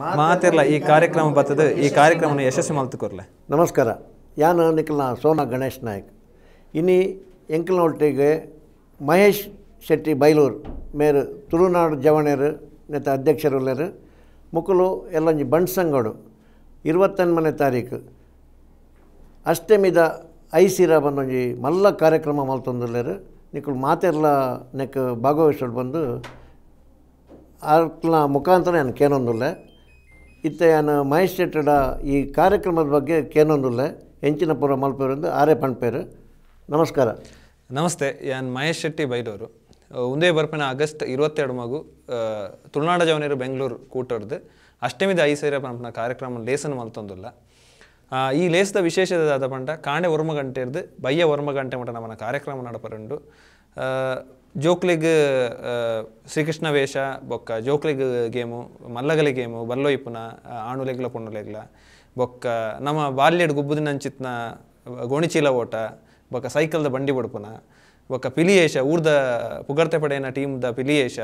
ಮಾತೆರ್ಲ ಈ ಕಾರ್ಯಕ್ರಮ ಬತ್ತದು ಈ ಕಾರ್ಯಕ್ರಮನ ಯಶಸ್ವಿ ಮಲ್ತುಕೊರ್ಲೆ. ನಮಸ್ಕಾರ, ಯಾನು ನಿಖಲ್ನ ಸೋನಾ ಗಣೇಶ್ ನಾಯಕ್. ಇನಿ ಎಂಕಲ್ನ ಒಟ್ಟಿಗೆ ಮಹೇಶ್ ಶೆಟ್ಟಿ ಬೈಲೂರು ಮೇರು ತುಳುನಾಡು ಜವಣೇರು ನೆತ್ತ ಅಧ್ಯಕ್ಷರುಲ್ಲೇರು. ಮುಕುಲು ಎಲ್ಲೊಂಜಿ ಬಂಟ್ ಸಂಘಡು 29ನೇ ತಾರೀಕು ಅಷ್ಟಮಿದ ಐಸಿರ ಬಂದೊಂಜಿ ಮಲ್ಲ ಕಾರ್ಯಕ್ರಮ ಮಲ್ತೊಂದುಲ್ಲೇರು. ನಿಕುಲು ಮಾತೆರ್ಲ ನೆಕ್ ಭಾಗವಹಿಸೋಡು ಬಂದು ಆರ್ಕ್ನ ಮುಖಾಂತರ ನಾನು ಕೇನೊಂದುಲ್ಲೆ. ಇತ್ತೆ ನಾನು ಮಹೇಶ್ ಶೆಟ್ಟಡ ಈ ಕಾರ್ಯಕ್ರಮದ ಬಗ್ಗೆ ಕೇನೊಂದುಲ್ಲೆ ಎಂಚಿನ ಪೂರ ಮಲ್ಪೇರು ಆರೇ ಪಣ್ಪೇರು. ನಮಸ್ಕಾರ. ನಮಸ್ತೆ, ಯಾನ್ ಮಹೇಶ್ ಶೆಟ್ಟಿ ಬೈಲೂರು. ಒಂದೇ ಬರ್ಪಿನ ಆಗಸ್ಟ್ 22 ಮಗು ತುಳುನಾಡ ಜವನೇರು ಬೆಂಗಳೂರು ಕೂಟರ್ದು ಅಷ್ಟಮಿದ ಐಸೈರ ಪಂಪನ ಕಾರ್ಯಕ್ರಮ ಲೇಸನ ಮಲ್ತೊಂದುಲ್ಲ. ಈ ಲೇಸದ ವಿಶೇಷದ ಪಂಡ ಕಾಂಡೆ ಒರ್ಮ ಗಂಟೆ ಇರ್ದು ಬಯ್ಯ ಒರ್ಮ ಗಂಟೆ ಮಟ್ಟ ನಮ್ಮನ ಕಾರ್ಯಕ್ರಮ ನಡಪರುಂಡು. ಜೋಕ್ಲಿಗ್ ಶ್ರೀಕೃಷ್ಣ ವೇಷ ಬೊಕ್ಕ ಜೋಕ್ಲಿಗ್ ಗೇಮು, ಮಲ್ಲಗಲಿ ಗೇಮು, ಬಲ್ಲೊಯ್ಪುನ ಆಣುಲೆಗ್ಲ ಪೊಣ್ಣುಲೆಗ್ಲ ಬೊಕ್ಕ ನಮ್ಮ ಬಾಲ್ಯಡ್ ಗುಬ್ಬುದಿನಂಚಿತ್ನ ಗೋಣಿಚೀಲ ಓಟ ಬೊಕ್ಕ ಸೈಕಲ್ದ ಬಂಡಿ ಬಡ್ಪುನ ಬೊಕ್ಕ ಪಿಲಿಯೇಷ ಊರ್ದ ಪುಗರ್ತೆ ಪಡೆಯನ ಟೀಮ್ದ ಪಿಲಿಯೇಷ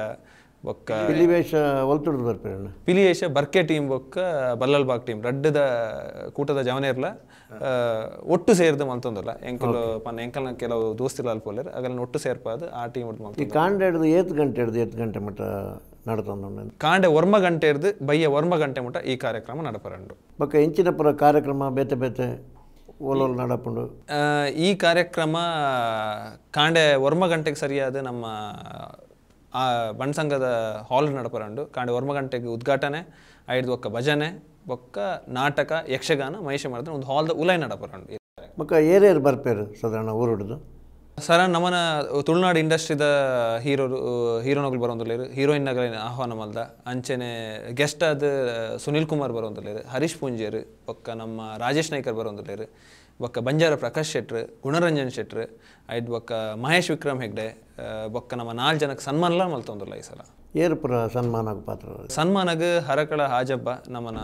ಬೊಕ್ಕ ಪಿಲಿವೇಷ ಒಲ್ತುಡ್ದು ಬರ್ಪೇರಣ್ಣ ಪಿಲಿಯೇಷ ಬರ್ಕೆ ಟೀಮ್ ಬೊಕ್ಕ ಬಲ್ಲಲ್ಬಾಗ್ ಟೀಮ್ ರಡ್ಡದ ಕೂಟದ ಜವನೇರ್ಲ ಒಟ್ಟು ಸೇರ್ದು ಮಲ್ತೊಂದುಲ್ಲ. ಎಂಕಲು ಪನ್ನ ಎಂಕಲ್ನ ಕೆಲವು ದೋಸ್ತಿಲ ಅಲ್ಪೋಲೇರು ಅಗಲ್ನ ಒಟ್ಟು ಸೇರ್ಪಾದು ಆ ಟೀಮ್ ಒಟ್ಟು ಮಲ್ತೊಂದು. ಈ ಕಾಂಡೆ ಹಿಡ್ದು ಏತ್ ಗಂಟೆ ಹಿಡ್ದು ಏತ್ ಗಂಟೆ ಮಟ್ಟ ನಡತೊಂದುಂಡು? ಕಾಂಡೆ ಒರ್ಮ ಗಂಟೆ ಹಿಡ್ದು ಬಯ್ಯ ಒರ್ಮ ಗಂಟೆ ಮಟ್ಟ ಈ ಕಾರ್ಯಕ್ರಮ ನಡಪರಂಡು. ಬೊಕ್ಕ ಎಂಚಿನ ಪುರ ಕಾರ್ಯಕ್ರಮ ಬೇತೆ ಬೇತೆ ಓಲೋಲ್ ನಡಪುಂಡು? ಈ ಕಾರ್ಯಕ್ರಮ ಕಾಂಡೆ ಒರ್ಮ ಗಂಟೆಗೆ ಸರಿಯಾದ ನಮ್ಮ ಆ ಬಣ್ಸಂಘದ ಹಾಲ್ ನಡಪರಂಡು. ಕಾಂಡೆ ಒರ್ಮ ಗಂಟೆಗೆ ಉದ್ಘಾಟನೆ, ಐದು ಒಕ್ಕ ಭಜನೆ ಬೊಕ್ಕ ನಾಟಕ ಯಕ್ಷಗಾನ ಮಹೇಶ ಮಾಡಿದ್ರೆ ಒಂದು ಹಾಲ್ದ ಉಲೈ ನಡಪರಂಡು. ಬೊಕ್ಕ ಏರೇರು ಬರ್ಪೇರು ಸಾಧಾರಣ ಊರುಡ್ದು? ಸರ ನಮ್ಮನ ತುಳುನಾಡು ಇಂಡಸ್ಟ್ರಿದ ಹೀರೋನಗಳು ಬರೋಂದುಲ್ಲೇರು, ಹೀರೋಯಿನ್ಗಳ ಆಹ್ವಾನ ಮಲ್ದ. ಅಂಚೆನೆ ಗೆಸ್ಟ್ ಆದ ಸುನಿಲ್ ಕುಮಾರ್ ಬರೋಂದುಲ್ಲೇರು, ಹರೀಶ್ ಪೂಂಜೇರು ಬೊಕ್ಕ ನಮ್ಮ ರಾಜೇಶ್ ನಾಯ್ಕರ್ ಬರೋಂದುಲ್ಲೇರು, ಬೊಕ್ಕ ಬಂಜಾರ ಪ್ರಕಾಶ್ ಶೆಟ್ರು, ಗುಣರಂಜನ್ ಶೆಟ್ರು, ಐದು ಬೊಕ್ಕ ಮಹೇಶ್ ವಿಕ್ರಮ್ ಹೆಗ್ಡೆ ಬೊಕ್ಕ ನಮ್ಮ 4 ಜನಕ್ಕೆ ಸನ್ಮಾನಲ ಮಲ್ತೊಂದುಲ್ಲ ಈ ಸಲ. ಏರ್ಪುರ ಸನ್ಮಾನಗ ಪಾತ್ರ? ಸನ್ಮಾನಗ ಹರಕಳ ಹಾಜಬ್ಬ ನಮ್ಮನ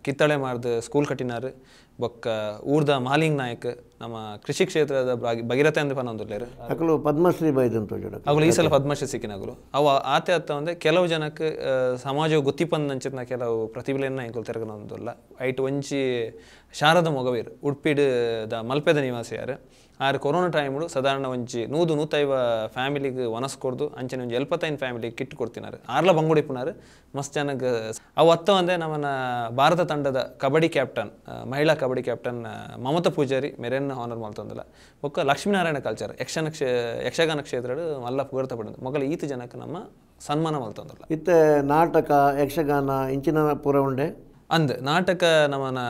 ಕಿತ್ತಳೆ ಮಾರ್ದು ಸ್ಕೂಲ್ ಕಟ್ಟಿನಾರು, ಬೊಕ್ಕ ಊರ್ದ ಮಹಾಲಿಂಗ್ ನಾಯಕ್ ನಮ್ಮ ಕೃಷಿ ಕ್ಷೇತ್ರದ ಭಗೀರಥ ಅಂದ್ ಪನ್ನೊಂದುಲ್ಲೇರು. ಅಕಲು ಪದ್ಮಶ್ರೀ ಬೈದಂತ ಅಗಳು ಈ ಸಲ ಪದ್ಮಶ್ರೀ ಸಿಕ್ಕಿನಗಳು. ಅವ ಆತೆ ಅತ್ತ ಒಂದೇ ಕೆಲವು ಜನಕ್ಕೆ ಸಮಾಜ ಗೊತ್ತಿಪಂದಂಚಿನ ಕೆಲವು ಪ್ರತಿಭೆಯನ್ನ ಎಂಕುಲು ತೆರಗನೊಂದುಲ್ಲ. ಐಟ್ ಒಂಜಿ ಶಾರದ ಮೊಗವೀರ್ ಉಡುಪಿಡ್ the ಮಲ್ಪೆದ ನಿವಾಸಿಯಾರು. ಆರು ಕೊರೋನಾ ಟೈಮ್ಡು ಸಾಧಾರಣ ಒಂಜಿ 100-150 ಫ್ಯಾಮಿಲಿಗೆ ವನಸ್ ಕೊಡ್ದು ಅಂಚನೆ ಒಂಜಿ 75 ಫ್ಯಾಮಿಲಿಗೆ ಕಿಟ್ ಕೊಡ್ತಿನಾರು. ಆರ್ಲ ಬಂಗುಡಿಪುನಾರು ಮಸ್ತ್ ಜನಕ್ಕೆ. ಅವು ಅತ್ತ ಒಂದೇ ನಮ್ಮನ ಭಾರತ ತಂಡದ ಕಬಡ್ಡಿ ಕ್ಯಾಪ್ಟನ್, ಮಹಿಳಾ ಕಬಡ್ಡಿ ಕ್ಯಾಪ್ಟನ್ ಮಮತಾ ಪೂಜಾರಿ ಮೆರೆನ್ ಹಾನರ್ ಮಲ್ತೊಂದುಲ್ಲ. ಬೊಕ್ಕ ಲಕ್ಷ್ಮೀನಾರಾಯಣ ಕಲ್ಚರ್ ಯಕ್ಷಗಾನ ಕ್ಷೇತ್ರಡು ಮಲ್ಲ ಪುಗರ್ತ ಪಡೆದು ಮೊಗಲ ಈತ ಜನಕ್ಕೆ ನಮ್ಮ ಸನ್ಮಾನ ಮಲ್ತೊಂದುಲ್ಲ. ಇತ್ತೆ ನಾಟಕ ಯಕ್ಷಗಾನ ಇಂಚಿನ ಪೂರ ಉಂಡೆ ಅಂದ್ ನಾಟಕ ನಮ್ಮನ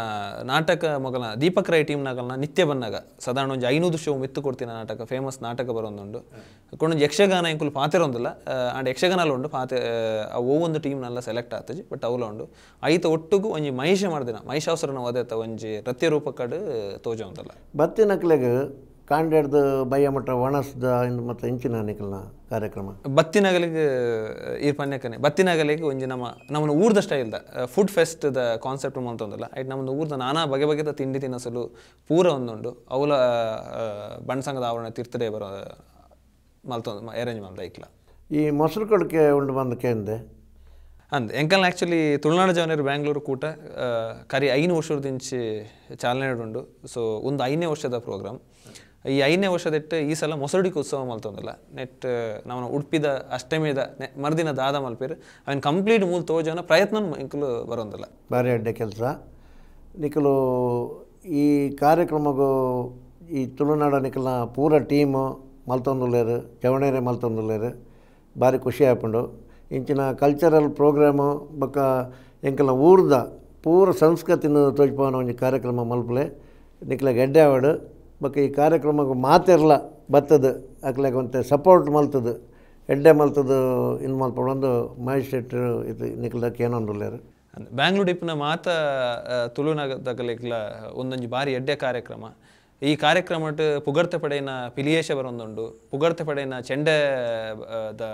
ನಾಟಕ ಮೊಗಲ ದೀಪಕ್ ರೈ ಟೀಮ್ ನಗಲ್ನ ನಿತ್ಯ ಬನ್ನಾಗ ಸಾಧಾರಣ ಒಂಜಿ 500 ಶೋ ಮಿತ್ತು ಕೊಡ್ತಿನ ನಾಟಕ ಫೇಮಸ್ ನಾಟಕ ಬರೋಂದುಂಡು. ಕೊಂಡೊಂಜಿ ಯಕ್ಷಗಾನ ಎಂಕುಲು ಪಾತೆರೊಂದುಲ್ಲ. ಆಂಡ್ ಯಕ್ಷಗಾನಲ ಉಂಡು ಪಾತೆ ಒವ್ವೊಂದು ಟೀಮ್ನೆಲ್ಲ ಸೆಲೆಕ್ಟ್ ಆತಜಿ ಬಟ್ ಅವಲ ಉಂಡು. ಐತ ಒಟ್ಟುಗು ಒಂಜಿ ಮಹಿಷ ಮಾಡ್ದಿನ ಮಹಿಷಾಸುರನ ವಧೆತ ಒಂಜಿ ರತ್ಯ ರೂಪಕಡು ತೋಜೊಂದುಲ್ಲ. ಬತ್ತಿನಕ್ಲೆಗ್ ಕಾಂಡೆಡ್ದು ಬಯ್ಯ ಮಟ್ಟ ಒಣಸ್ದ ಮತ್ತು ಇಂಚಿನ ನಿಕಲ್ನ ಕಾರ್ಯಕ್ರಮ? ಬತ್ತಿನಗಲಿಗೆ ಈ ಪನ್ಯಕನೆ ಬತ್ತಿನಗಲಿಗೆ ಒಂಜಿ ನಮ್ಮ ನಮ್ಮನ ಊರ್ದ ಸ್ಟೈಲ್ದ ಫುಡ್ ಫೆಸ್ಟ್ the concept ಮಲ್ತೊಂದುಲ್ಲ. ಐಟ್ ನಮ್ಮದು ಊರ್ದ ನಾನಾ ಬಗೆ ಬಗೆದ ತಿಂಡಿ ತಿನಸಲು ಪೂರ ಒಂದುಂಡು. ಅವಲ ಬಣ್ಸಂಗದ ಆವರಣ ತೀರ್ಥಡೆ ಬರೋ ಮಲ್ತೊಂದು ಅರೇಂಜ್ ಮಲ್ದ ಐಕ್ಲ. ಈ ಮೊಸರು ಕಡ್ಕೆ ಉಂಡು ಬಂದ ಕೇಂದೆ ಅಂದ್ ಎಂಕಲ್ನ ಆ್ಯಕ್ಚುಲಿ ತುಳುನಾಡು ಜವನೇರು ಬ್ಯಾಂಗ್ಳೂರು ಕೂಟ ಕರಿ 5 ವರ್ಷದಿಂಚಿ ಚಾಲನೆ ಉಂಡು. ಸೊ ಒಂದು 5ನೇ ವರ್ಷದ ಪ್ರೋಗ್ರಾಮ್. ಈ 5ನೇ ವರ್ಷದಿಟ್ಟು ಈ ಸಲ ಮೊಸರುಡಿಕೆ ಉತ್ಸವ ಮಲ್ತೊಂದುಲ್ಲ. ನೆಟ್ ನಮ್ಮ ಉಡುಪಿದ ಅಷ್ಟಮಿದ ಮರುದಿನ ದಾದ ಮಲ್ಪೇರು ಅವನ್ ಕಂಪ್ಲೀಟ್ ಮೂಲ ತೋಜನ ಪ್ರಯತ್ನ ಎಂಕುಲು ಬರೋಂದಿಲ್ಲ. ಭಾರಿ ಅಡ್ಡೆ ಕೆಲಸ ನಿಕಲು ಈ ಕಾರ್ಯಕ್ರಮಗೂ. ಈ ತುಳುನಾಡ ನಿಕಲ್ನ ಪೂರ ಟೀಮು ಮಲ್ತೊಂದುಲ್ಲೇರು, ಜವಣೇರೆ ಮಲ್ತೊಂದುಲ್ಲೇರು, ಭಾರಿ ಖುಷಿ ಆಪುಂಡು. ಇಂಚಿನ ಕಲ್ಚರಲ್ ಪ್ರೋಗ್ರಾಮು ಬೊಕ್ಕ ಎಂಕಲ್ನ ಊರ್ದ ಪೂರ ಸಂಸ್ಕೃತಿನ ತೋಜ್ಪಾವನ ಒಂಜಿ ಕಾರ್ಯಕ್ರಮ ಮಲ್ಪಲೆ ನಿಕ್ಲೆಗ್ ಎಡ್ಡೆ ಆವಡ್. ಬೊಕ್ಕ ಈ ಕಾರ್ಯಕ್ರಮಕ್ಕೆ ಮಾತೆರ್ಲ ಬತ್ತದ ಅಕ್ಲೆಗ್ ಒಂತೆ ಸಪೋರ್ಟ್ ಮಲ್ತದ ಎಡ್ಡೆ ಮಲ್ತದ ಇನ್ ಮಲ್ಪೊಡೊಂದು ಮಹೇಶ್ ಶೆಟ್ರು ಇದು ನಿಕ್ಲದಕ್ಕೆ ಏನೊಂದುಲ್ಲೇರು. ಬ್ಯಾಂಗ್ಳೂರ್ ಇಪ್ಪುನ ಮಾತ ತುಳುನಾಗದಗಲೆಗ್ಲ ಒಂದೊಂಜಿ ಬಾರಿ ಎಡ್ಡೆ ಕಾರ್ಯಕ್ರಮ. ಈ ಕಾರ್ಯಕ್ರಮಟ್ ಪುಗರ್ತೆ ಪಡೆಯಿನ ಪಿಲಿಯೇಶ ಬರೊಂದುಂಡು, ಪುಗರ್ತೆ ಪಡೆಯಿನ ಚೆಂಡೆ the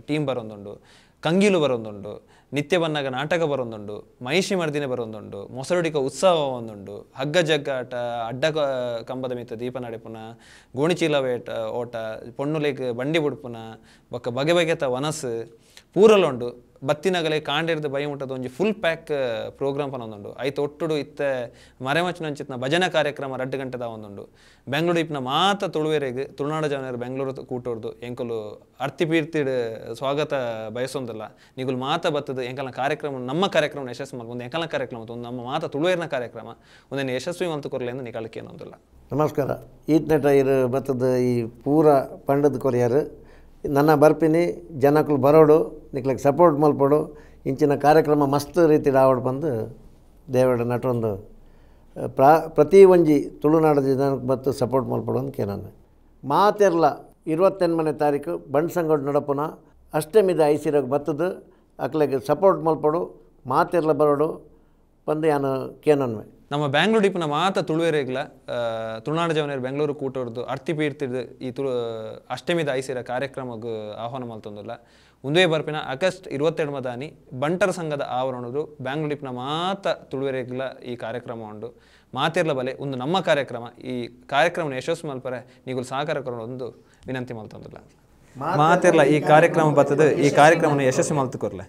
team ಬರೊಂದುಂಡು, ಕಂಗಿಲು ಬರೊಂದುಂಡು, ನಿತ್ಯ ಬನ್ನಾಗ ನಾಟಕ ಬರೊಂದುಂಡು, ಮಹಿಷಿ ಮರ್ದಿನ ಬರೊಂದುಂಡು, ಮೊಸರುಡಿಕ ಉತ್ಸವ ಒಂದುಂಡು, ಹಗ್ಗ ಜಗ್ಗಾಟ, ಅಡ್ಡ ಕಂಬದ ಮಿತ್ತ ದೀಪ ನಡೆಪುನ, ಗೋಣಿಚೀಲ ವೇಟ ಓಟ, ಪೊಣ್ಣುಲೆಗ್ ಬಂಡಿ ಬುಡ್ಪುನ, ಬೊಕ್ಕ ಬಗೆ ಬಗೆತ ವನಸು ಪೂರಲುಂಡು. ಬತ್ತಿನಗಲೆ ಕಾಂಡೆರ್ದ ಬೈಮುಟ್ಟದ ಒಂಜಿ ಫುಲ್ ಪ್ಯಾಕ್ ಪ್ರೋಗ್ರಾಮ್ ಪನೊಂದುಂಡು. ಐತ ಒಟ್ಟುಡು ಇತ್ತೆ ಮರೆಮಚ್ಚಿನಂಚಿತ್ನ ಭಜನಾ ಕಾರ್ಯಕ್ರಮ 2 ಗಂಟೆದ ಒಂದುಂಡು. ಬೆಂಗಳೂರು ಇಪ್ನ ಮಾತ ತುಳುವೆರೆಗ್ ತುಳುನಾಡ ಜವನೆರ್ ಬೆಂಗಳೂರು ಕೂಟೊರ್ದು ಎಂಕುಲು ಅರ್ತಿ ಪೀರ್ತಿಡ್ ಸ್ವಾಗತ ಬಯಸೊಂದಿಲ್ಲ. ನಿಗುಲು ಮಾತ ಬತ್ತದ ಎಂಕಲ್ನ ಕಾರ್ಯಕ್ರಮ ನಮ್ಮ ಕಾರ್ಯಕ್ರಮ ಯಶಸ್ವಿ ಮಲ್ಪೊಂದು ಎಂಕಲ್ನ ಕಾರ್ಯಕ್ರಮ ಒಂದು ನಮ್ಮ ಮಾತ ತುಳುವೆರ್ನ ಕಾರ್ಯಕ್ರಮ ಒಂದನ್ನು ಯಶಸ್ವಿ ಮಲ್ತು ಕೊರ್ಲೆ ಎಂದು ನಿಕಲಕ್ಕೆ ಏನೊಂದಿಲ್ಲ. ನಮಸ್ಕಾರ. ಈತ್ನೆಟ ಇರು ಬತ್ತದ ಈ ಪೂರ ಪಂಡದ ಕೊರಿಯರ್ ನನ್ನ ಬರ್ಪಿನಿ ಜನಕ್ಕಲು ಬರೋಡು ನಿಕ್ಲೆಗ್ ಸಪೋರ್ಟ್ ಮಲ್ಪೊಡು ಇಂಚಿನ ಕಾರ್ಯಕ್ರಮ ಮಸ್ತ್ ರೀತಿಡ್ ಆವಡ್ ಬಂದು ದೇವಡ ನಟೊಂದು ಪ್ರತಿ ಒಂಜಿ ತುಳುನಾಡ ಜನಕ್ಕೆ ಬತ್ತು ಸಪೋರ್ಟ್ ಮಲ್ಪೊಡು ಅಂತ ಕೇನಾನೆ. ಮಾತೆರ್ಲ 28ನೇ ತಾರೀಕು ಬಂಡ್ ಸಂಘಡ್ ನಡಪುನ ಅಷ್ಟಮಿದ ಐಸಿರಗ್ ಬತ್ತದು ಅಕ್ಲೆಗ್ ಸಪೋರ್ಟ್ ಮಲ್ಪೊಡು ಮಾತೆರ್ಲ ಬರೋಡು ಬಂದು ಯಾನು ಕೇನನ್ವೆ. ನಮ್ಮ ಬ್ಯಾಂಗ್ಳೂರು ಇಪ್ಪನ ಮಾತ ತುಳುವೆರೆಗ್ಲ ತುಳುನಾಡ ಜವನೆರ್ ಬೆಂಗಳೂರು ಕೂಟೊರ್ದು ಅರ್ತಿ ಪೀರ್ತಿಡ್ ಈ ಅಷ್ಟಮಿದ ಐಸಿರ ಕಾರ್ಯಕ್ರಮಗ್ ಆಹ್ವಾನ ಮಲ್ತೊಂದುಲ್ಲ. ಉಂದುವೇ ಬರ್ಪಿನ ಆಗಸ್ಟ್ 22 ಮದಾನಿ ಬಂಟರ ಸಂಘದ ಆವರಣಡು ಬ್ಯಾಂಗ್ಳೂರು ಇಪ್ಪನ ಮಾತ ತುಳುವೆರೆಗ್ಲ ಈ ಕಾರ್ಯಕ್ರಮ ಉಂಡು. ಮಾತೆರ್ಲ ಬಲೆ ಒಂದು ನಮ್ಮ ಕಾರ್ಯಕ್ರಮ ಈ ಕಾರ್ಯಕ್ರಮ ಯಶಸ್ವಿ ಮಲ್ಪರೆ ನಿಗುಲು ಸಹಕಾರ ಕೊರೊಡು ಒಂದು ವಿನಂತಿ ಮಲ್ತೊಂದುಲ್ಲ. ಮಾತೆರ್ಲ ಈ ಕಾರ್ಯಕ್ರಮ ಬತ್ತದು ಈ ಕಾರ್ಯಕ್ರಮನ ಯಶಸ್ವಿ ಮಲ್ತು ಕೊರ್ಲೆ.